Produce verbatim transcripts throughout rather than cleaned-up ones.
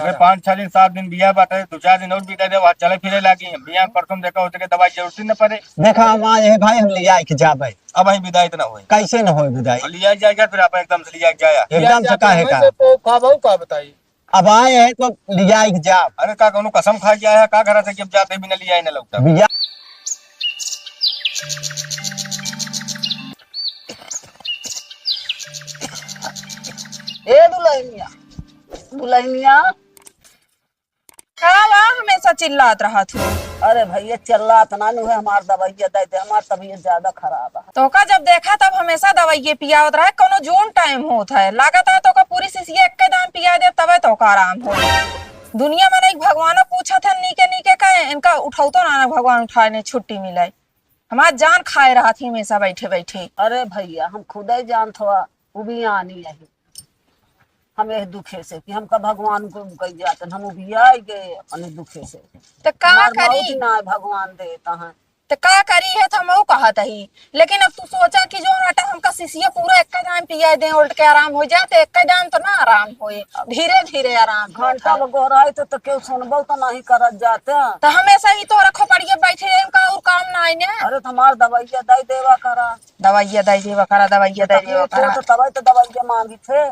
अबे पाँच छह दिन, सात दिन बियाह बाटे, दो चार दिन और बिताइ दे, वहाँ चले फिरे लागी। बियाह परसों देखा होते के दवाई जरूरत ही न पड़े। देखा, हम आए हैं भाई, हम लियाइ के जाबे। अब भाई विदाई तो ना होई। कैसे न होई विदाई? और लियाइ जाएगा फिर आप एकदम से लियाइ जाया। एकदम से काहे का? तो का भाऊ का बताई? अब आए हैं तो लियाइ के जाब। अरे का कौनो कसम खाइ के आया है, का घर से जब जाते बिना लियाइ न लौटा? बिया ए दुलहिनिया, दुलहिनिया। का बा, हमेसा चिल्लात रहत हो? अरे भइया, चिल्लात ना नु है, हमार दवाइया दइ दे, हमार तबियत ज्यादा खराब है। तोका जब देखा तब हमेसा दवाइये पियावत रहे, कौनो जौन टाइम होत है, लागत है तोका पूरी शीशिया एक्के दाम पियाइ दे, तबे तोका आराम हो। दुनिया में नहीं, भगवानो पूछत है नीके नीके कहे, इनका उठौतो ना, ना भगवान उठाए ने छुट्टी मिले। हमार जान खाए रहत ही हमेसा बैठे बैठे। अरे भइया, हम खुदे जानत हवा, उ भी आनी है। हम एह दुखे से कि हमका भगवान को कह जाते, हम उबियाइ गए अपने दुखे से। त का हमार मौत करी? ना भगवान देता है। त का करी है, त हमहू कहत ही। लेकिन अब तू सोचा कि जौन आटा हमका शीशिया पूरा एक्के दाम पियाइ दे, उल्ट के आराम होइ जाए, त एक्के दाम त ना आराम होए, धीरे धीरे आराम होत घंटा है। में गोहराई तो, तो केहू सुनबो तो नहीं करत जाते। त हमेसा ही तोहरा खोपड़िया बैठे रहे, उनका और काम ना आइने। अरे, त हमार दवाइया दइ देवा करा। दवाइया दइ देवा करा, दवाइया दइ देवा करा। तो तबे तो दवाइया मांगी थे।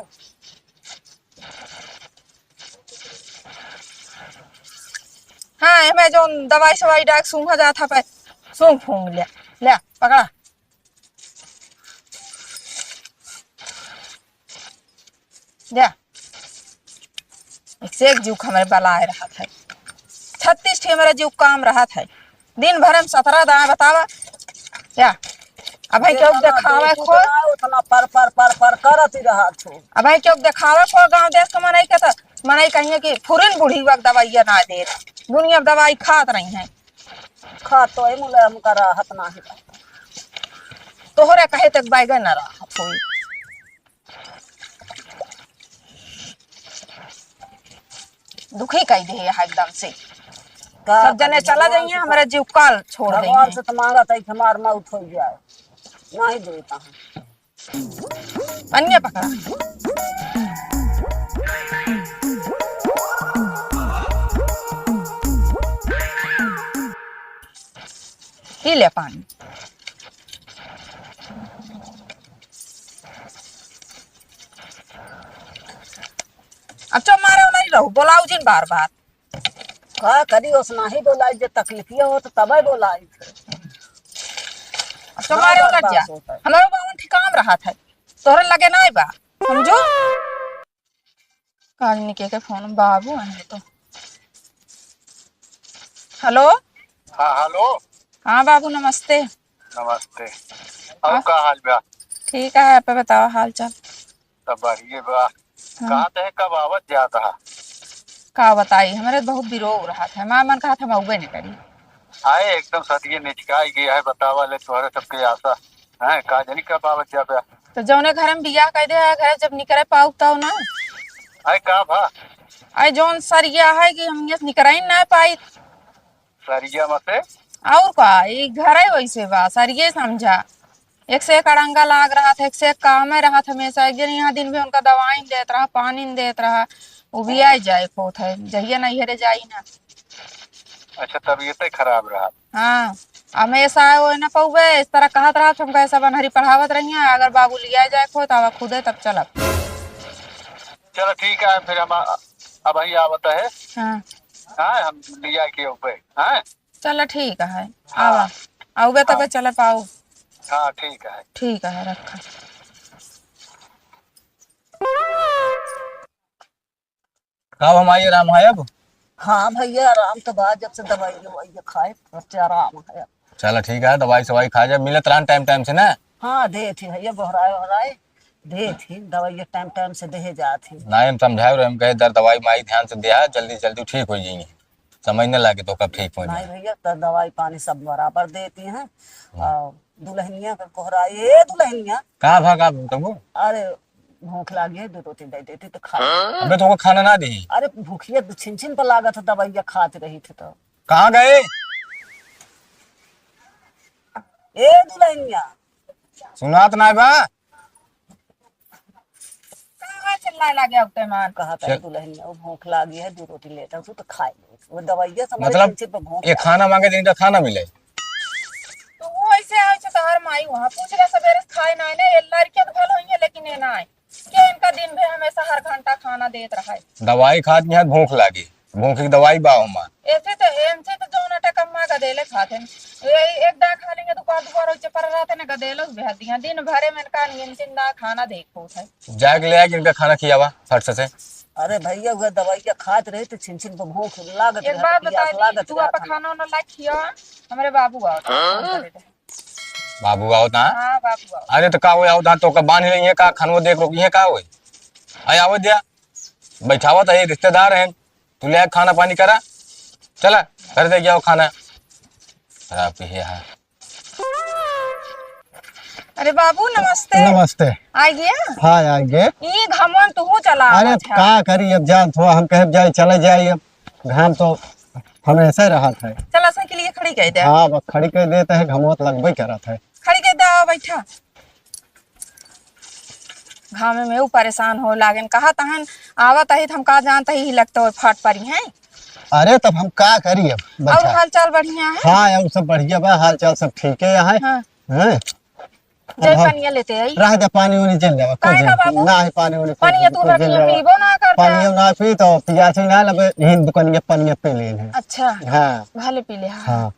हाँ, एमे जौन दवाई सवाई डाक सूंघा जात है, पे सूंघ फूंघ ले, ले, पकड़ा। ले। एक से एक जुक हमरे बलाए रहत है। छत्तीस ठे हमरे जुक काम रहत है। दिन भर में सतरह दाएँ बतावा। क्या? अबहीं केहू देखावे खो? उतना पर, पर, पर, पर करत ही रहत हो। अबहीं केहू देखावे खो गाँव देश के मनई के, त मनई कहिए कि फुरिन बूढ़ी वक्त दवाइया ना देत। दुनिया में दवाई खात रही हैं। खात तो है, मुले हमका राहत नाही। तोहरे कहे तक बैगन ना राहत होई। दुखी कइ देहे है एकदम से। का सब जने करी, चला भगवान जाइए, से हमरे जीव काल छोड़ भगवान देहे। से तो मांगत है कि हमार मौत होइ जाए, नहीं देता है। अन्य पकड़ा। पी ले पानी। अब चुप मारे वाला ही रहू, बोलाऊ जिन बार बार। का करी, ओसना ही बोलाई, जे तकलीफिया हो तो तबे बोलाई। अब चुप मारे वाला जा। हमारो बावन ठिकाम रहत है, तोहरे लगे नाई बा, समझो। काजनी के, के फोन, बाबू आने तो। हेलो। हाँ, हेलो। हाँ बाबू, नमस्ते। नमस्ते। और हाँ। का हाल बा? ठीक है, आप बताओ हाल चाल। सब बढ़िया बा। हाँ। कहाँ ते कब आवत जात हा? का बताई, हमरे बहुत विरोह रहत है, हमार मन कहत हम अउबे नहीं करी। आए एकदम सदिये निचकाई गया है, बतावा ले तोहरे सबके आशा है, का जानी कब आवत जाबे। तो जौने घर में बियाह कर दे, आ घर जब निकरे पाऊ तब ना। आए का भा? आए जौन सरिया है कि हम ये निकराई ना पाई। सरिया में से? और का, ई घर है वैसे बा, सरिये समझा। एक से एक अड़ंगा लाग रहत है, एक से एक काम में रहत हमेशा। एक दिन यहाँ दिन में उनका दवाई देत रहा, पानी देत रहा, वो भी हाँ। आए जाए होत है, जहिया नैहरे जाई ना। अच्छा, तबीयते खराब रहा। हाँ, हमेशा वो ना पौबे, इस तरह कहत रहत, हमका ऐसा बनहरी पढ़ावत रही है, अगर बाबू लिया जाए को, तो अब खुदे तब चलब। चलो ठीक है, फिर हम आ-, अब ही आवत है। हाँ। हाँ, हम लिया के उबे, हाँ? चलो ठीक है, हाँ। आवा, आउबे तबे हाँ। चले पाऊ। हाँ, ठीक है। ठीक है, रखा। का हो माई, आराम है अब? हाँ भैया, आराम तो बा, जब से दवाई ववाई खाए, तब से आराम है। चला ठीक है, दवाई सवाई खा जा, मिलत रहन टाइम टाइम से ना। हाँ, देत ही भैया, गोहराए ओहराए देत ही, दवाई टाइम टाइम से देहे जात ही। ना, हम समझाए रहे, हम कहे, "दर दवाई माई ध्यान से दिया, जल्दी जल्दी ठीक हो जाएंगे, समय न लागे तो कब ठीक हो नहीं जाए।" भैया, तो दवाई पानी सब बराबर देती हैं। हम्म। और दुल्हनिया का कोहराई, ए दुल्हनिया। का भा, का भा, तबो? अरे, भूख लागी है, दो रोटी दे देती तो खा। अबे, तोको खाना ना दी? अरे, भूखिया छिन छिन पर लागत है, दवाइया खात रही थी तो। कहाँ गए? ए दुल्हनिया। सुनात ना बा? का चिल्लाए लागे अब ते मान। कहा था चल। दुल्हनिया, वो भूख लागी है, दो रोटी लेता हूँ, तू तो खाए ले। वो दवाइया से हमारे मतलब, चिलचिल पे भूख ये लागी। खाना मांगे दिन का खाना मिले। तो वो ऐसे आए छे तोहर माई वहाँ पूछ रहे, सवेरे से खाए ना है, ये लड़कियाँ तो भल होइए, लेकिन ये ना आए। के इनका दिन भर हमेशा हर घंटा खाना देत रहा है। दवाई खात यहाँ भूख लागी, भूख की दवाई बा हमार। ऐसे तो, इनसे तो जौन अटक अम्मा गदेले खाते हैं। ये एक दाँय खा लेंगे, दोपहर, दोपहर उच्च पर रहते ना, गदेलो से बेहद दिया। दिन भरे में इनका नियम से ना खाना देख होत है। जाके ले आके इनका खाना खियावा फट से। अरे भैया, वह दवाइया खात रहे तो छिन छिन पे भूख लागत एक रहा, बात प्यास बताई दी, लागत तू रहा आपका था। खाना वाना ला खिया, हमरे बाबू आवत हैं, हाँ? फोन करे थे। बाबू आवत हैं? हाँ, बाबू आवत। अरे तो का हो आवत हैं, तो का बांध लेंगे का, खनवो देख रोकी है का होई? आय आवत दिया, बैठावत है, रिश्तेदार हैं, तू ले आ खाना पानी करा, चला घर दे गया हो खाना। खराब ही है। अरे बाबू, नमस्ते। नमस्ते। आ गया? हाँ, आ गए। ई घमन तुहू चला अरे, आवत है। का करी, अब जान थोड़ा हम कहे जाए, चले जाए, अब घाम तो हमेशा रहत है। चला, साइकिल ये खड़ी कर दे। हाँ, अब खड़ी कर देते हैं, घमवा तो लगबे करत है। खड़ी कर दे, आओ, बैठा। घामे में ऊ परेशान हो लागेन, कहा तहन आवत ही, हम का जानत ही, लगता हो फाट परी हैं। अरे, तब हम का करी अब, और बैठा। हाल चाल बढ़िया है? हाँ, और सब बढ़िया बा, हाल चाल सब ठीक है यहाँ। हाँ। हैं? जाए अब हम पनिया लेते आई। रह दे, पानी उनी जल लेवा, काहे कुछ का बाबू? ना है पानी उनी, कुछ पनिया तू कुछ रख जल ले, लेवा। पीबो ना करता। पनिया ना पी तो पियासी ना लगे, यही दुकान के पनिया पी लेन है। अच्छा। हाँ। भले पी ले, हाँ। हाँ।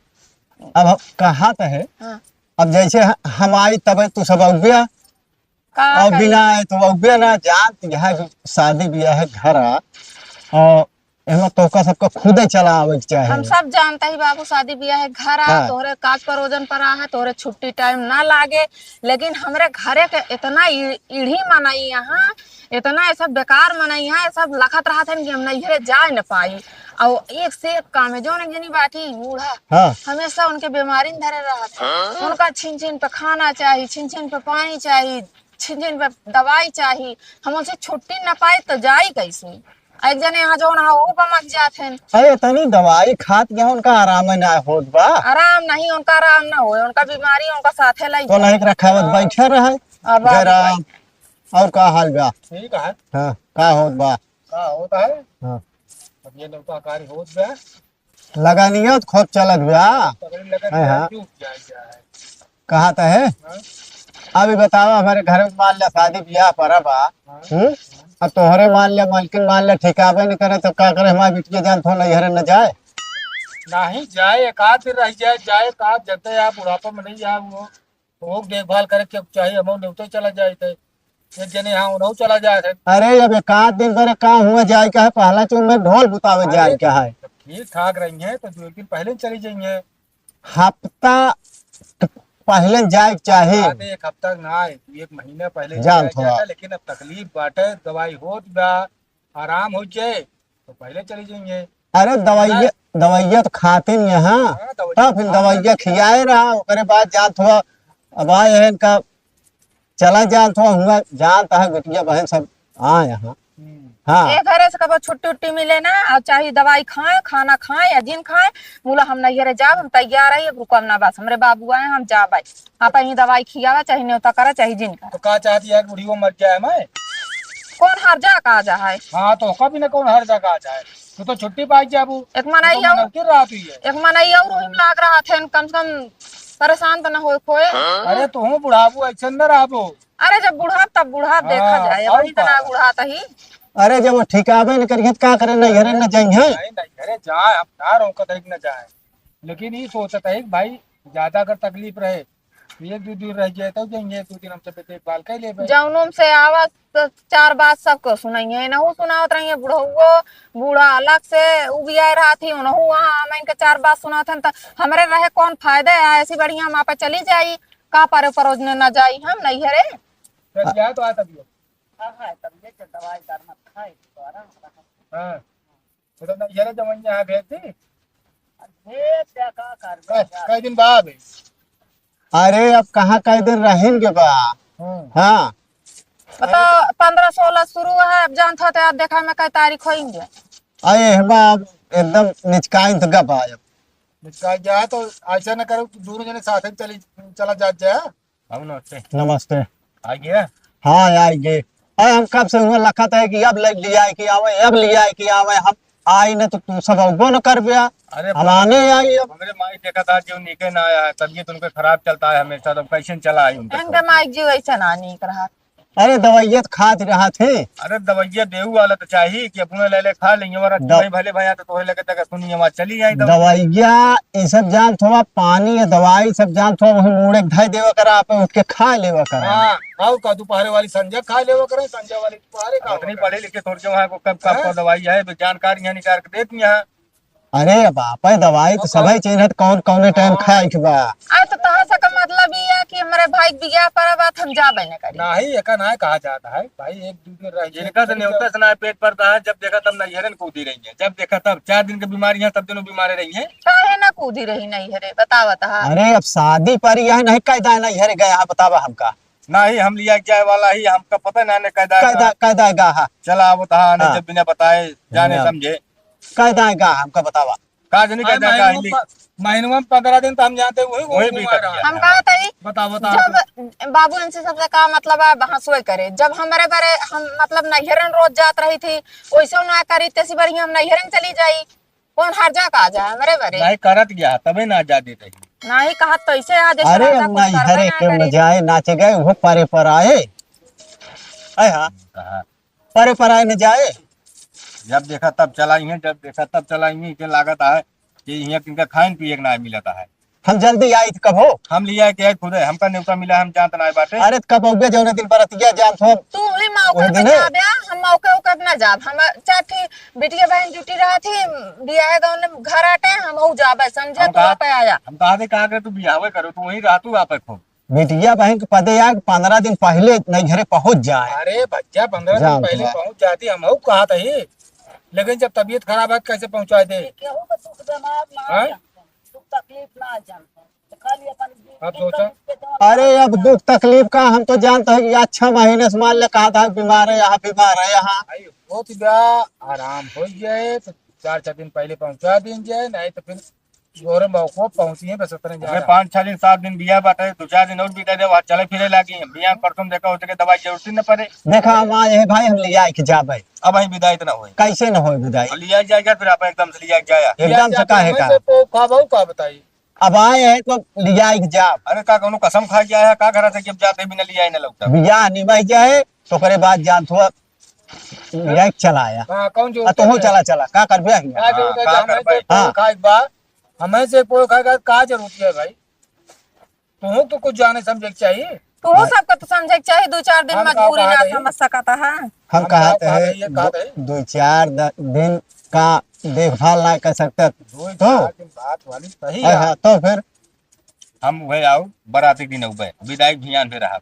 अब हम कहा तो है, हाँ। अब जैसे ह-, हम आई तब तू सब अउबे, का और करी? बिना आए तो अउबे ना, जानत है कि शादी ब्याह है घर आ, और एहमा तोहका सबका खुदे चला आवे के चाही। हम सब जानत ही बाबू, शादी ब्याह है घर आ, हाँ। तोहरे काज परोजन पर आ है, तोहरे छुट्टी टाइम ना लागे, लेकिन हमरे घरे के इतना इ-, इढ़ी मनई यहाँ, इतना ये सब बेकार मनई यहाँ, ये सब लखत रहत हैं कि हम नैहरे जाए न पाई। और एक से एक काम है, जौन एक जनी बाटी बूढ़ा, हाँ। हमेशा उनके बीमारी में धरे रहत है, उनका छिन छिन पे खाना चाही, छिन छिन पे पानी चाही, छिन छिन पे दवाई चाही, हम उनसे छुट्टी न पाई तो जाई कैसे? आ एक जने यहाँ जौन है, वो बमक जात हैं। अरे, इतनी दवाई खात गया, उनका आराम ना होत बा। आराम नहीं, उनका आराम ना होए, उनका बीमारी उनका साथे लाई तो जाए। नहीं रखावत हाँ। बैठे रहे। अब जय राम। और का हाल बा? ठीक है। हाँ, का होत बा? का होत है? हाँ। अब ये नौका कार्य होत बा। लगानिया तो खूब चलत बा। पगड़ी लगत हाँ, बा, हाँ। क्यों जाए, जाए? कहा तो है? हाँ? अभी बतावा, हमारे घर में मान लिया शादी ब्याह पड़ा बा, हाँ। हम्म? अब तोहरे मान लिया, मालकिन मान लिया, ठिकाबे नहीं करे, तो का करे, हमारी बिटिया जान थो नैहरे न जाए। नहीं जाए, एक आध दिन रह जाए, जाए का, जते आप बुढ़ापा में नहीं जाए, वो, वो देखभाल करे के चाहिए, हम नेवते चला जाए थे। एक जने यहाँ उन्हों चला जाए थे। अरे, अब एक आध दिन करे का हुआ जाए का है, पहला चुन में ढोल बुतावे अरे, जाए का है। ठीक ठाक रही है, तो दो एक दिन पहले चली जाइए। हफ्ता पहले जाए के चाही। बात एक हफ्ता ना आए, तू एक महीना पहले जान जाए थोड़ा। जाता, लेकिन अब तकलीफ बाटे, दवाई होत बा, आराम हो जाए, तो पहले चली जाइए। अरे दवाइया, ना। दवाइया तो खाते नहीं है, हाँ, दवाइया तब फिर खा दवाइया लेते हैं। खियाए रहा, ओकरे बाद जान थोड़ा, अब आए हैं इनका, चला जान थोड़ा हुआ, जान तहा बिटिया बहन सब आए यहाँ। हम्म। हाँ। ए घरे से कबो छुट्टी उट्टी मिले ना, और चाहे दवाई खाए, खाना खाए या जिन खाए, बोला, "हम नैहरे जाब, हम तैयार है, अब रुकब ना, बस हमरे बाबू आए, हम जाब, आप यहीं दवाई खियावा, चाहे न्योता करा, चाहे जिन करा।" तो का चाहती है कि बुढ़ियो मर जाए मैं? कौन हर जा का जा है? हाँ, तो ओका भी ना कौन हर जा का जा है, तू तो छुट्टी पाई जाबू, एक मनई तो और, मनौती रात हुई है। एक मनई और वही में लाग रहा थे, कम से कम परेशान तो ना होए खोए। अरे, तू बुढ़ाबू, ऐसे न रहबू। अरे, जब बुढ़ाब, तब बुढ़ाब देखा हाँ, जाए, और वही तना का? बुढ़ात ही। अरे, जब वो ठिकाबे न करिए, तो का करे, नैहरे न जाइए। नहीं, नैहरे जाए, हम ना रोकत है कि न जाए, लेकिन ये सोचत है कि भाई, ज्यादा अगर तकलीफ रहे, तो एक दो दिन रह जाए, तो जाइए, एक दो दिन हम सब देखभाल कर लेबे। जौन उनसे आवा, तो चार बात सबको सुनाइए, इनहू सुनावत रहिए, बुढ़ऊ, बूढ़ा अलग से उबियाए रहा थी, उनहू वहाँ हम इनके चार बात सुनावत हन, तो हमरे रहे कौन फायदा है, ऐसी बढ़िया हम आप चली जाई, का परे परोजने ना जाई हम नैहरे। चल जाए तो आ तबियत। हाँ, हाँ, तबियत के दवाई दारू मत खाए, तो आराम रहा। हाँ। तो तुम नैहरे जवनिया है भेज दी? भेज दे, का कर कै, कै दिन बाद? अरे, अब कहाँ कै दिन रहेंगे बा? हम्म। हाँ। पता, पन्द्रह सोलह शुरू है, अब जानत हो तो यार, देखा में कै तारीख होइंगे। अरे, हमा अब एकदम निचकाइन तो गप आए अब। निचकाई जाए तो ऐसा न करो, दोनों जने साथ में चली, चला जात जाए। बाबू, नमस्ते। नमस्ते। आ गया? हाँ, आ गए। अरे हम कब से हुआ लखत है कि अब ले लिया है कि आवे, अब लिया है कि आवे, हम आई न तो तू सब अउबो न करबे। अरे हम आने आई अब। हमरे माई देखा था जो नीके ना आया है, तबीयत उनके खराब चलता है हमेशा, तब कैसे चला आई उनके इनके साथ? माई जी वैसे ना नीक रहा। अरे दवाइया तो खात रहा थे। अरे दवाइया देऊ वाला तो चाहिए कि अपने ले ले खा लेंगे, और दव- भाई भले भैया तो तोहे लगे तक सुनिए वहाँ चली आई दवाई। दवाइया ये सब जान थोड़ा पानी या दवाई सब जान थोड़ा वही मुड़े धै देवा करा, आप उठ के खा लेवा करा। हाँ, खाओ का दोपहर वाली संजय खा लेवा करे, संजय वाली दोपहर का उतनी पढ़े लिखे थोड़ के वहाँ को कब कब हाँ? का दवाई है, तो जानकारी यहाँ निकाल के देती यहाँ। अरे बाप रे, दवाई तो सबही चिन्हत कौन कौने टाइम खाए के बा। अरे तो तोहर से का मतलब ई है कि हमरे भाई के बियाह पड़ा बात हम जाबे न करी। नहीं, एका ना कहा जाता है भाई, एक दो दिन रह के इनका तो चली न्योता जाओ। से ना पेट भरता है, जब देखा तब नैहरन कूदी रही है, जब देखा तब चार दिन के बीमारी है, तब दिन वो बीमारे रही है। काहे ना कूदी रही नैहरे, बतावा तहा। अरे अब शादी पड़ी है, नहीं कैदा नैहरे गया है, बतावा हमका। नहीं, हम लिया जाए वाला ही, हमका पता ना ने कैदा कैदा, का। कैदा गा है। चला आवत हा, ने हाँ। जब बिना बताए, जाने बिना समझे। कैदा गा हमका बतावा। का जनी अरे कैदा का महीनों हिली। प-, महीनों में पन्द्रह दिन तो हम जानते, वही, वही वही भी बीता रहा। हम कहा तई, बता, बता। जब बाबू इनसे सबसे का मतलब है, बहस वही करे। जब हमारे बारे, हम मतलब नैहरन रोज जात रही थी, वैसे ना करी, तैसी बढ़िया हम नैहरन चली जाई। कौन हर जा का जा, हमरे बारे। नहीं करत गया, तबे ना जा देते। नहीं कहत तो ऐसे आ, जैसे अरे राजा हम कुछ करबे नैहरे ना के करे। न जाए, नाचे गए, वो परे पर आए। आए हाँ। कहा? परे पराए न जाए। जब देखा तब चलाई है, जब देखा तब चलाई है, इनके लागत है कि यहाँ किनका खाइन पिए के ना मिलता है। हम जल्दी आई तो कब हो? हम लिया के आई खुदे, हमका न्योता मिला, हम जानत ना बाटे। अरे तो कब अउबे जौने दिन बरतिया जान हो। तू ही मौके वही पे दिन है। जाबे, हम मौके ओके पे ना जाब। हम चार ठी बिटिया बहन जुटी रहा थी, बियाह गाँव में घर आटे, हम ऊ जाबे, समझे हम तू कहा, पे आया। हम कहा दे कहा के तू बियाहवे करो, तू वहीं रह, तू आपे खूब। बिटिया बहन के पदे आग पन्द्रह दिन पहले नैहरे पहुँच जाए। अरे भैया, पन्द्रह दिन जान पहले तो। पहुँच जाती, हम हऊ कहा था ही, लेकिन जब तबीयत खराब है, कैसे पहुँचा दे? केहू के दुख बीमार ना हाँ? जानते, दुख तकलीफ ना जानते, तो खाली अपन अब सोचा। अरे, अब दुख तकलीफ का हम तो जानते हैं कि आज छह महीने से मान ले कहा था, "बीमार है यहाँ, बीमार है यहाँ।" भाई, होत बा, आराम हो जाए, तो चार, चार दिन पहले पहुँचा दीन जाए, नहीं तो फिर जोरे मौको पहुँची है, बस उतने जा अरे, रहा। पाँच, छह दिन, सात दिन बिया बाटे, दो, चार दिन और बिता दे, वहाँ चले फिरे लागी। बिया परसों देखा होते के दवाई जरूरत ही न पड़े। देखा, हम आए हैं भाई, हम लिया के जाबे। अब वहीं विदाई तो ना होई। कैसे न होई विदाई? और लिया जाएगा, फिर आप एकदम से लिया जाया। एकदम से लिया काहे जाके का? वहीं से तो का भाऊ का बताई? अब आए हैं तो लिया के जाब। अरे, का कौनो कसम खा गया है, का घर से जब जाते बिना लिया ही ना लौटा? बिया निभाई जाए, तो ओकरे बाद जान थोड़ा लिया के चला आया। हाँ, कौन जो आ, तोहू चला, चला, का करबे हियाँ? का जो हाँ, का हमें करबे? तो हाँ। खाए के बा, हमें से कोई खाए का, का जरूरत है भाई? तुहू तो कुछ जाने समझे के चाहिए। तुहू हाँ। सबके तो समझे के चाहिए, दो चार दिन हम का मजबूरी कहा ना रही? समझ सकता है। हम हम कहा का थे कहा रही है, कहा दो, रही? दो चार द-, दिन का देखभाल ना कर सकते दो तो? चार दिन बात वाली सही हाँ, है। हाँ, तो फिर? हम वह आओ, बराती दिन अउबे, विदाई भियान पे रहा।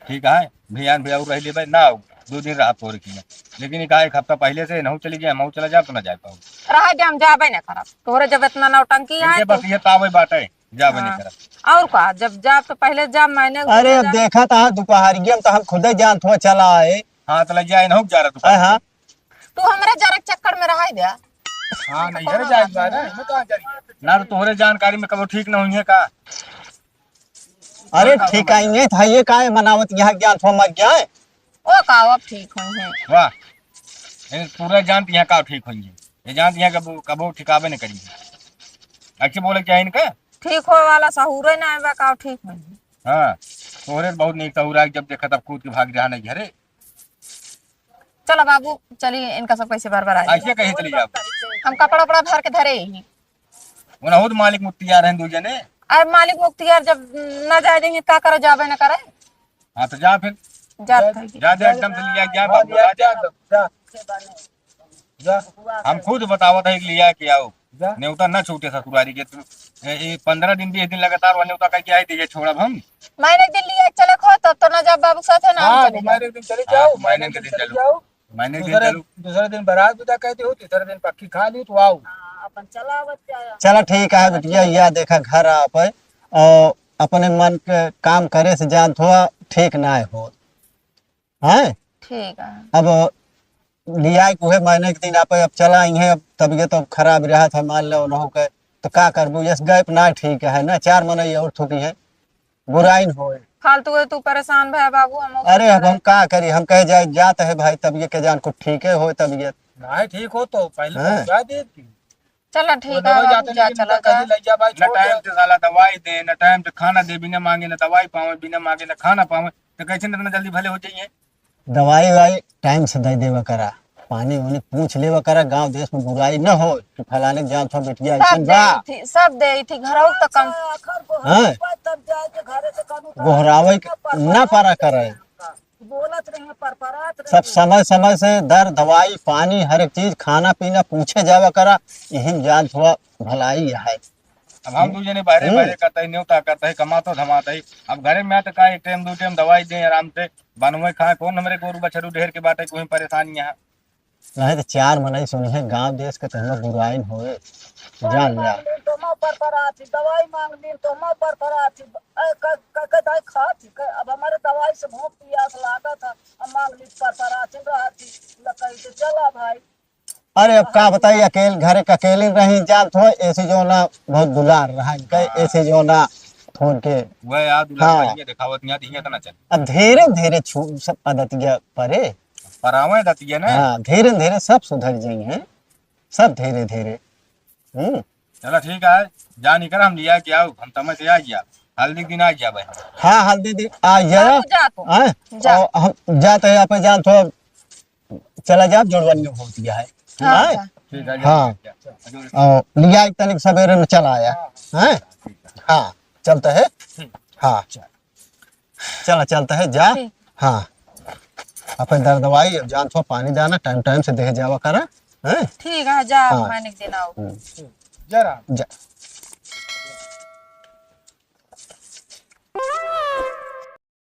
ठीक है, भियान भी और रह लेबे, ना आओ, दो दिन रहा तोर की। लेकिन का एक हफ्ता पहले से नहू चली जाए, हम चला जाए तो ना जा पाओ। रहा दे, हम जाबे ना करब। तोहरे जब इतना नौटंकी है इनके तो बस ये तावे बाटे, जाबे नहीं हाँ। करब। और का, जब जाब तो पहले जाब, मैंने अरे, अब देखा था दोपहरिया में तो हम खुदे जान थोड़ा चला आए। हाँ, तो लग जाए, नहू जा रहा तू। हाँ, हाँ। तू हमरे जरा चक्कर में रहा दे। हाँ, नहीं, अरे जाए, जाए ना, मैं कहाँ जाए? ना तो तोहरे जानकारी में कबो ठीक ना हुई है का? अरे ठीक है, ये था, ये काहे मनावत यहाँ ज्ञान थो मर गया है? ओ का अब ठीक होई है। वाह, ये पूरा जानत यहाँ का ठीक होई है। ये जानत यहाँ कबो, कबो ठिकावे न करी। अच्छे बोले क्या इनका? ठीक होए वाला सहूरे ना आवे का ठीक होई है। हाँ, तोहरे बहुत नीक सहूर आए, जब देखा तब कूद के भाग रहा नहीं घरे। चला बाबू, चली इनका सब कैसे बार बार आ जाए। ऐसे कहीं चली जाओ। हम कपड़ा उपड़ा भर के धरे ही। उनहु तो मालिक मुख्तियार हैं दू जने। अरे मालिक मुख्तियार जब न जाए देंगे, का करे, जाबे न करे। हाँ, तो जा फिर। जात है कि जा, जा, एकदम से लिया, जा, हाँ, बाबू, लिया, जा, जा। जा, जा। जा। हम खुद बतावत है कि लिया के आओ। जा। नेवता ना छूटे ससुरारी के। तू, ए, ए, पन्द्रह दिन, बीस दिन लगातार वह नेवता कह के आई थी, ये छोड़ब हम। महीने के दिन लिया चले खो, तब तो ना जाब बाबू साथे ना हम हाँ, चले जाब। महीने के दिन चले हाँ, जाओ, महीने महीने के के दिन दिन चले चलो। जाओ। महीने के दिन दूसरे, चलो। दूसरे दिन बारात विदा कहते हो, तीसरे दिन पक्की खा ली तो आओ। हाँ, अपन चला आवत जाया। चला ठीक है बिटिया, या देखा घर आप है और अपने मन के काम करे से जानत हो ठीक ना हो। हैं? ठीक है। अब लिया के उहे महीने के दिन आप अब चला आई हैं, अब तबीयत अब खराब रहत है, मान लो उन्हों के, तो का करबू? यस गैप ना ठीक है ना, चार मनई और थुकी है, बुराई न होए। फालतू है, तू परेशान भया बाबू, हम अरे, अब हम का करी, हम कहे जाए, जात है भाई, तबियत के जान कुछ ठीक है हो तबियत। नहीं ठीक हो तो पहले हाँ। पहुंचा दे। चला ठीक है, बाबू, जा, चला जा। ले जा भाई, ना टाइम से साला दवाई दे, ना टाइम से खाना दे, बिना मांगे ना दवाई पावे, बिना मांगे ना खाना पावे, तो कैसे इतना जल्दी भले हो जाइए? दवाई वाई टाइम से दे देवा करा, पानी वानी पूछ लेवा करा, गांव देश में बुराई न हो कि फलाने के जान थोड़ा बिटिया सब ऐसन बा। देई थी, सब देई थी, घरौ तक कम। हाँ। गोहरावे के ना पारा करे। बोलत रहे, परपरात रहे। सब समय समय से दर, दवाई, पानी, हर एक चीज, खाना पीना पूछे जावा करा, यही में जान थोड़ा भलाई है। अब हम दू जने बाहरे हम्म। बाहरे करता है, न्योता करता है, कमाता धमाता है। अब घरे में तो का एक टाइम दू टाइम दवाई दे आराम से, बनवे खाए, कौन हमरे गोरू बछरू ढेर के बाटे, कोई परेशानी यहाँ। नहीं तो चार मनई सुनी है, गांव देश के तो हम लोग बुराइन होए, जान जा। मांग लीन तो मैं परपरात ही, दवाई मांग लीन तो मैं परपरात ही। ए, क-, क-, क-, दाई खात ही, क-, अब हमारे दवाई से भूख पियास लागत है, अब मांग लीन परपरात ही, रहत ही, लकड़ी से चला भाई। अरे अब का बताई, अकेल, घरे के अकेले रही, जान थो, ऐसे जो ना बहुत दुलार रहा इनका, हाँ। ऐसे जो ना फोन के। वह यार दुलार हाँ। नहीं है, दिखावत नहीं आती है, इतना चल। अब धीरे धीरे छू सब आदतिया परे। परावे आदतिया ना। हाँ, धीरे धीरे सब सुधर जाई हैं, सब धीरे धीरे। हम्म। चला ठीक है, जा निकर हम लिया के आओ, हम तमे से आ गया, हल्दी के दिन आ गया भाई। हाँ, हल्दी दिन आ गया। बाबू जा तू, हाँ? जा। और हम जाते हैं, आप जान थो, चला जाब, जोड़वनियो होत गया है। हाँ, हैं? जा। ठीक है, हाँ। जा, जा, जा। और लिया एक तनिक सवेरे में चला आया, हैं? हाँ, चलता है। हाँ, चला, चलता है, जा। ठीक। हाँ, अपन दर दवाई, अब जान थो पानी दाना टाइम टाइम से दे जावा करा, हैं? ठीक है, जा, हाँ। पानी देना हो। हम्म। जा रहा। जा।